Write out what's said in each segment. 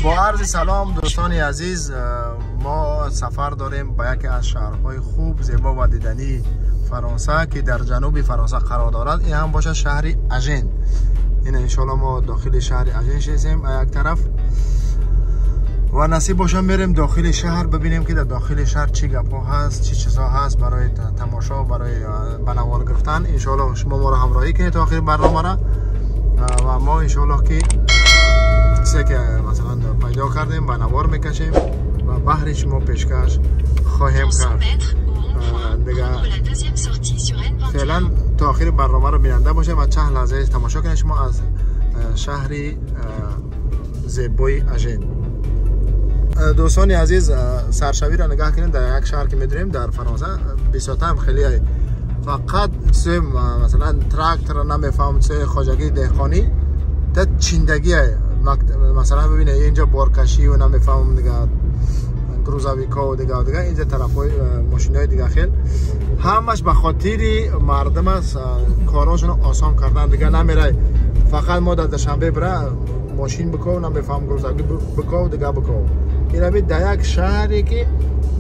Бо арзи салом дӯстони азиз, мо сафар дорем ба яке аз шаҳрҳои хуб, зебо ва дидании Фаронса, ки дар ҷануби Фаронса қарор дорад. Ин ҳам бошад шаҳри Ажен. Ин иншоалло мо дохили шаҳри Ажен шудем як тараф ва насиб бошад мерем дохили шаҳр, бибинем ки дар дохили шаҳр чӣ гапҳо ҳаст, чӣ чизҳо ҳаст барои тамошо, барои ба навор гирифтан. Иншоалло шумо моро ҳамроҳӣ кунед то охири барномаро ва мо иншоалло ки чизе ки масалан пайдо кардем ба навор мекашем ва баҳри шумо пешкаш хоҳем кард. Дига феълан то охири барномаро бинанда бошед ва чанд лаҳзае тамошо кунед шумо аз шаҳри зебои Ажен. Дӯстони азиз, саршавиро нигаҳ кунед. Дар як шаҳр ки медурем дар Фаронса, бисёртаам хеле фақат чизе масалан трактор намефаҳмам, чизе хоҷагии деҳқонӣ та чиндагие. Масалан бибинед, инҷо боркашию намефаҳмам дига грузовикҳо дига дига, инҷа тарафҳои мошинаҳои дига хел ҳамаш ба хотири мардум аст, корҳошонро осон кардан. Дига намерай, фақат мо дар Душанбе бира мошин биков, намефаҳмам грузовик биков, дига биков. Ин дар як шаҳре ки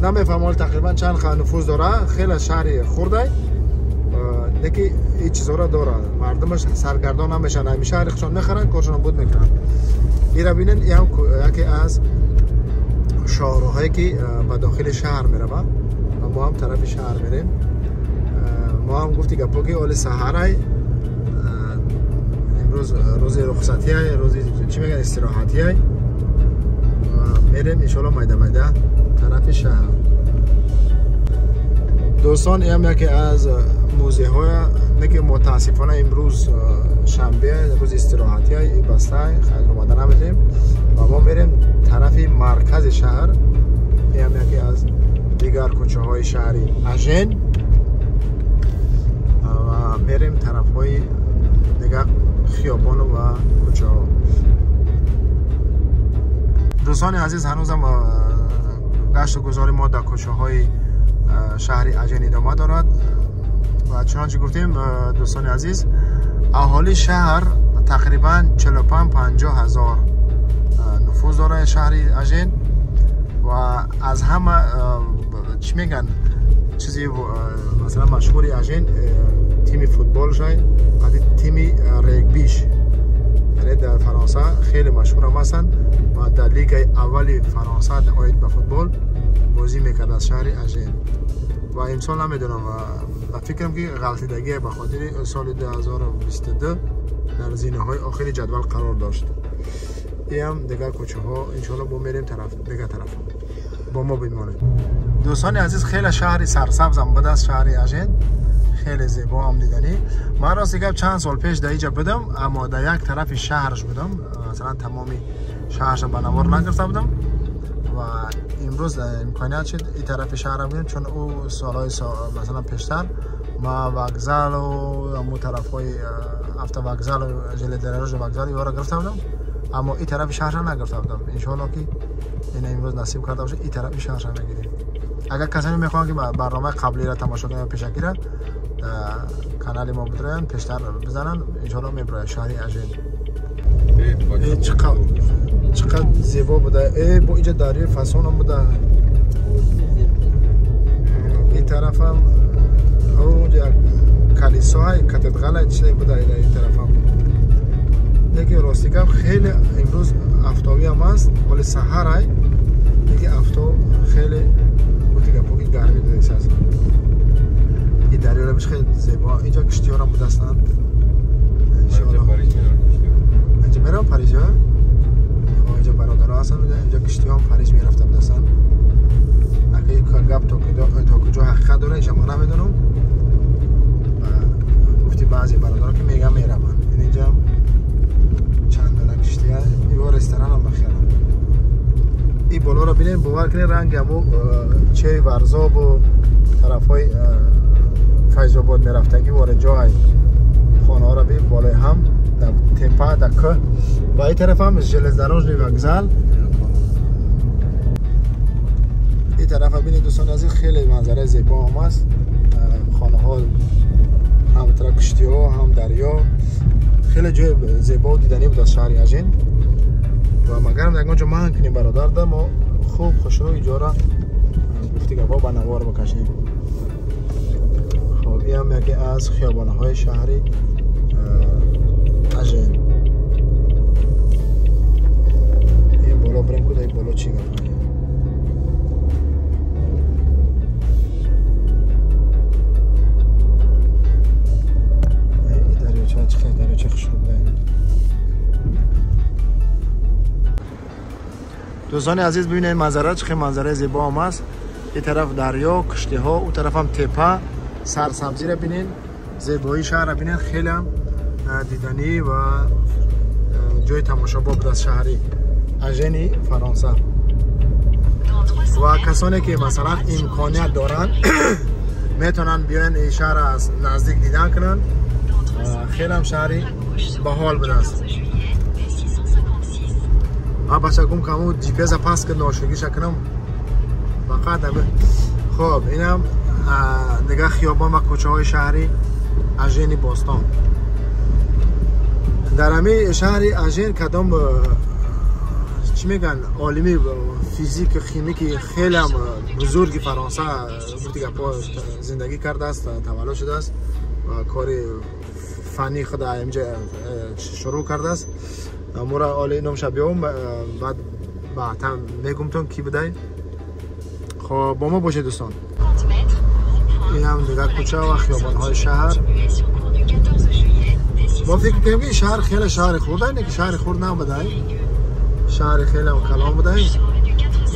намефаҳмам ҳол тақрибан чанд нуфуз дора, хеле шаҳри хурдай, леки ин чизҳоро дорад, мардумаш саргардон намешаванд, ҳамин шаҳри худшон мехаранд, коршонро буд мекунанд. Ира бинед, ин ҳам яке аз шоҳроҳое ки ба дохили шаҳр меравад ва мо ҳам тарафи шаҳр мерем. Мо ҳам гуфти гапҳо ки оли саҳарай, имрӯз рӯзи рухсатиай, рӯзи чӣ мегӯянд, истироҳатиай. Мерем иншоалло майда майда тарафи шаҳр. Дӯстон, ин ҳам яке аз музейҳоя, не ки мутаассифона имрӯз шанбе, рӯзи истироҳатия, баста, хайр омада наметавонем ва мо мерем тарафи маркази шаҳр. Ин ҳам яке аз дигар кӯчаҳои шаҳри Ажен ва мерем тарафҳои дигар хиёбону ва кӯчаҳо. Дӯстони азиз, ҳанӯзам гашту гузори мо дар кӯчаҳои шаҳри Ажен идома дорад ва чунончи гуфтем, дӯстони азиз, аҳолии шаҳр тақрибан 45-50 ҳазор нуфуз дорад шаҳри Ажен ва аз ҳама чӣ мегӯянд, чизи масалан машҳури Ажен тими футболшай, тими регбиш, яъне дар Фаронса хеле машҳурам ҳастанд ва дар лигаи аввали Фаронса оид ба футбол бозӣ мекард аз шаҳри Ажен. Ва имсол намедонам, ба фикрам ки ғалтидагие ба хотири соли 2022 дар зинаҳои охири ҷадвал қарор дошт. Иам дигар кӯчаҳо, иншоалло бо мерем тараф дигар тараф, бо мо бимонед. Дӯстони азиз, хеле шаҳри сарсабзам будааст шаҳри Ажен, хеле зебо ҳам диданӣ. Ман рости гап чанд сол пеш дар инҷа будам, аммо дар як тарафи шаҳраш будам, масалан тамоми шаҳрашро ба навор нагирифта будам ва имрӯз имконият шуд ин тарафи шаҳрам бинем, чун ӯ солҳои масалан пештар ма вокзалу ҳамун тарафҳои автовокзалу железнодорожный вокзал иҳоро гирифта будам, аммо ин тарафи шаҳрша нагирифта будам. Иншоалло ки ина имрӯз насиб карда бошад, ин тарафи шаҳрша мегирем. Агар касоне мехоҳанд ки барномаи қаблиро тамошо кунанд, пешакиро дар канали мо бидроянд, пештар бизананд, иншоалло мебирояд шаҳри Ажен. Чӣ қадр зебо буда! Э, бо инҷа дарёи фасонам буда, ин тарафам онҷа як калисоҳай, катедралай, чизе буда ин тарафам. Лекин рости гап, хеле имрӯз афтобиам аст, ҳоли саҳарай, лекин афтоб хеле гуфти гапҳо ки гармӣ додисааст. Ин дарёро биш, хеле зебо. Инҷа киштиҳорам будастанд. Инҷа меравам Парижа, инҷа бародаро ҳастанд, инҷа киштиҳом Париж мерафта будастанд. Гап то куҷо ҳақиқат дора, иша ма намедонам. Гуфти баъзе бародаро ки меган мераванд. Инҷа чанд дона киштия, ё ресторанам бахелам. Ин болоро бинем, бовар кунед, ранги ҳаму чей Варзобу тарафҳои Файзобод мерафтагӣ вори ҷой хонаҳоро бин, болои ҳам дар тепа, дар кӯҳ. Ва ин тарафам железнодорожный вокзал. Ин тарафа бинед, дӯстони азиз, хеле манзараи зебо ҳам аст, хонаҳо ҳам тараф, киштиҳо ҳам дарё, хеле ҷои зебо диданӣ буд аз шаҳри Ажен. Ва Агарам ягон ҷо маҳн кунем бародарда, мо хуб хушрӯ иҷора гуфти гапҳо ба навор бикашем. Хоб, ин ҳам яке аз хиёбонҳои шаҳри Ажен. Ин боло бирем, ку дар боло чӣ гап? Дарёча чӣ хел дарёча хушрӯ буда. Дӯстони азиз, бибинед манзара чӣ хел манзараи зебо ҳам аст. Ин тараф дарё, киштиҳо, у тарафам тепа, сарсабзиро бинед, зебоии шаҳрро бинед. Хеле ҳам диданӣ ва ҷои тамошобоб буд аз шаҳри Ажени Фаронса. Ва касоне ки масалан имконият доранд, метавонанд биёянд ин шаҳрро аз наздик дидан кунанд. Хеле ҳам шаҳри баҳол будааст. А бача гум каму GPS пас ки ношигиша кунам фақат. Хоб, инам дигар хиёбон ва кӯчаҳои шаҳри Ажени бостон. Дар ҳамин шаҳри Ажен кадом чӣ мегӯянд, олими физик, химики хелеам бузурги Фаронса, гуфти гапҳо, зиндагӣ кардааст, таваллуд шудааст ва кори фанни худ инҷа шурӯъ кардааст. Мура оли номша биём, баъд баъдтар мегумтон ки будай. Хоб, бо мо бошед, дӯстон. Ин ҳам дигар кӯча ва хиёбонҳои шаҳр. Мо фикр кунем, ки шаҳр хеле шаҳри хурда, не ки шаҳри хурд набудай, шаҳри хеле калон будай,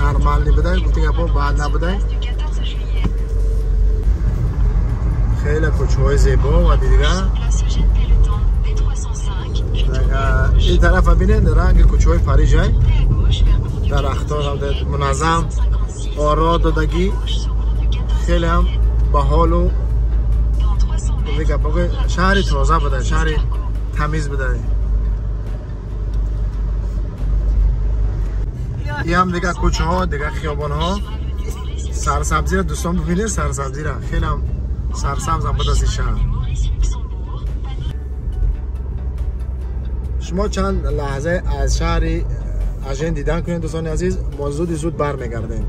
нормальный будай, гуфти гапҳо баъд набудай. Хеле кӯчаҳои зебо ва дигар ин тарафа бинед, ранги кӯчаҳои Парижай, дарахтон муназзам оро додагӣ, хеле ҳам баҳолу шаҳри тоза буда, шаҳри тамиз буда. Ин ҳам дигар кӯчаҳо, дигар хиёбонҳо, сарсабзиро дӯстон бибинед, сарсабзиро, хеле ҳам сарсабзам буд аз ин шаҳр. Шумо чанд лаҳза аз шаҳри Ажен дидан кунед, дӯстони азиз, мо зуди зуд бармегардем.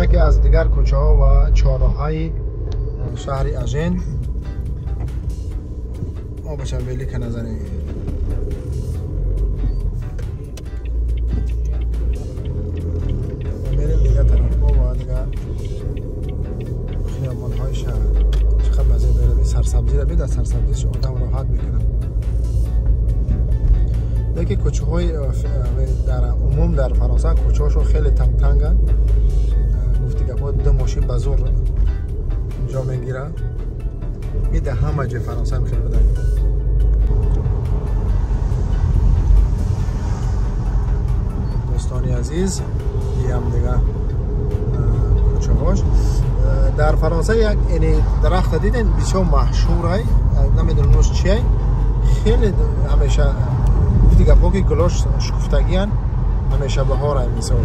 Яке аз дигар кӯчаҳо ва чорроҳҳои шаҳри Ажен. Мо бача велика назарем. Мерем дигар тарафҳо ва дигар хиёбонҳои шаҳр. Чӣ қадр мазза дорад ин сарсабзиро бид, аз сарсабзиш одам роҳат мекунад. Лекин кӯчаҳои дар умум дар Фаронса кӯчаҳошон хеле тангтанганд. Гуфти гапҳо, ду мошин ба зур ҷо мегирад. Ин дар ҳама ҷои Фаронса ҳам хеле буда. Дӯстони азиз, ин дигар кӯчаҳош. Дар Фаронса як ини дарахта диден, бисёр маҳшурай, намедонам нош чиай, хеле ҳамеша, гуфти гапҳо, ки гулош шукуфтагиян, ҳамеша баҳорай. Мисол,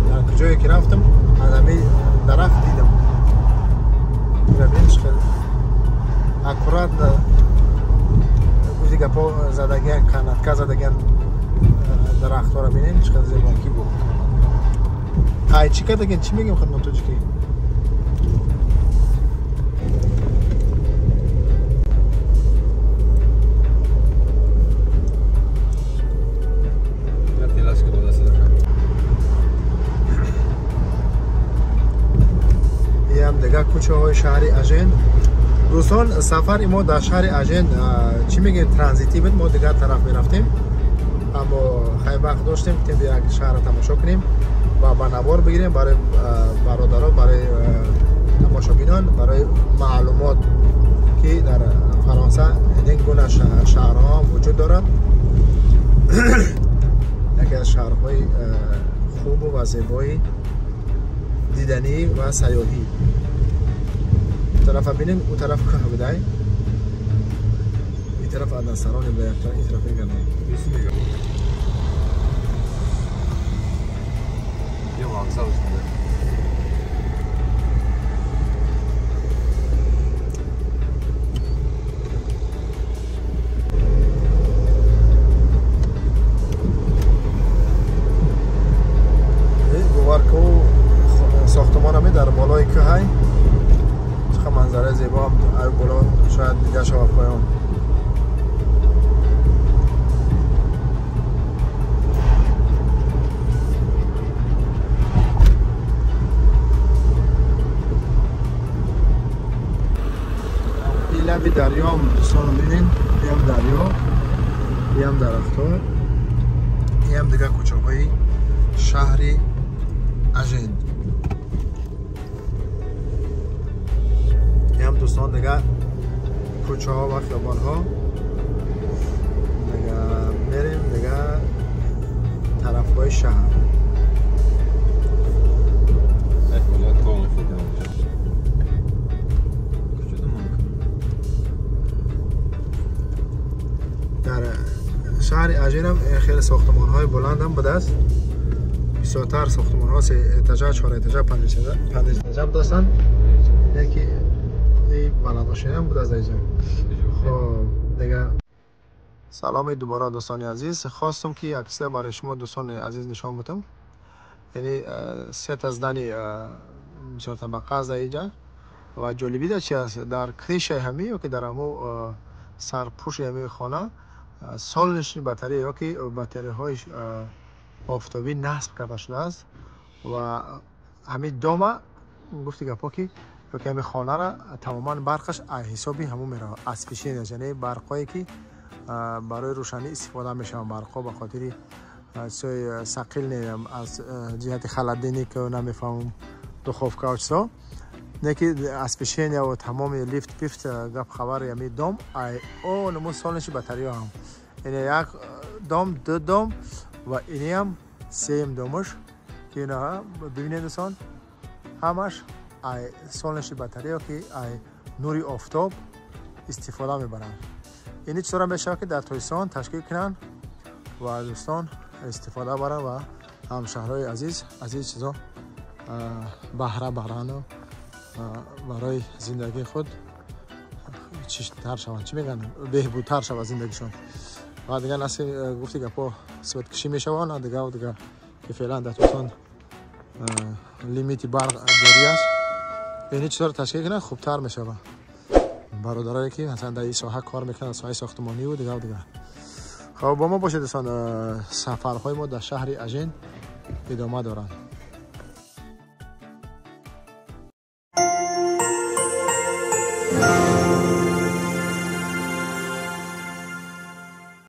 дар куҷое ки рафтам, аз ҳамин дарахт дидам. Биниш, хеле аккурат, гуфти гапҳо, задагиян, канатка задагиян дарахтҳоро. Бинем, чӣ қадр зебо. Қайчи кардаген, чӣ мегӯем худмон тоҷикӣ? кӯчаҳои шаҳри Ажен. Дӯстон, сафари мо дар шаҳри Ажен чӣ мегӯем, транзитӣ буд. Мо дигар тараф мерафтем, аммо хай вақт доштем, ки як шаҳрро тамошо кунем ва ба навор бигирем барои бародаро, барои тамошобинон, барои маълумот ки дар Фаронса ин гуна шаҳрҳо вуҷуд дорад. Яке аз шаҳрҳои хубу ва зебои диданӣ ва сайёҳӣ. Тарафа бинем, у тараф кӯҳ будай, ин тараф аднасарони буда, ин тараф мегардем. Бовар ку, сохтмон ҳами дар болои кӯҳай. Чӣ манзараи зебо ҳам боло шояд дида шавад поён. Ин лаби дарё дӯстон бинед, иам дарё, иам дарахтҳо, иам дигар кӯчаҳои шаҳри Ажен. Иам дӯстон дигар кӯчаҳо ва хиёбонҳо. Дигар мерем дигар тарафҳои шаҳр. Дар шаҳри Ажен ҳам хеле сохтмонҳои баланд ҳам будааст. Бисёртар сохтмонҳо се этажа, чор этажа, панҷ этажа будастанд. Яке баландошина ҳам будааст дар инҷо. Хоб, дигар саломи дубора дӯстони азиз. Хостам ки як чизе барои шумо дӯстони азиз нишон бидам. Яъне се та здани бисёр табақа аст дар инҷа ва ҷолибида чи аст, дар крышаи ҳамин ё ки дар ҳамо сарпӯши ҳамин хона солнечный батарея ё ки батареяҳои офтобӣ насб карда шудааст ва ҳамин дома гуфти гапҳо ки ё ки ҳамин хонара тамоман барқаш аз ҳисоби ҳамон меравад, освещение, яъне барқҳое ки барои рӯшанӣ истифода мешаванд, барқҳо ба хотири чизҳои сақил не, аз ҷиҳати холодильник намефаҳмам, духовка ва чизҳо, не ки освещение ва тамоми лифт пифт гап хабари ҳамин дом ай о намуд солнечный батарея ҳам. Яъне як дом, ду дом ва иниам сеюм домаш ки инаҳа бибинед дӯстон, ҳамаш ай солнечный батарея ки ай нури офтоб истифода мебаранд. Ини чизҳоро мешавад ки дар Тоҷикистон ташкил кунанд ва дӯстон истифода баранд ва ҳамшаҳрҳои азиз аз ин чизҳо баҳра баранду барои зиндагии худ чиштар шаванд, чӣ мегӯянд, беҳбудтар шавад зиндагишон. Ва дигар насли гуфти гапҳо светкашӣ мешаванд, дигар дигар ки феълан дар Тоҷикистон лимити барқ ҷорӣ аст, ини чизҳоро ташкил кунанд хубтар мешавад. Бародарое ки масалан дар ин соҳа кор мекунанд, соҳаи сохтмониву дигар дигар. Хоб, бо мо бошед дӯстон, сафарҳои мо дар шаҳри Ажен идома доранд.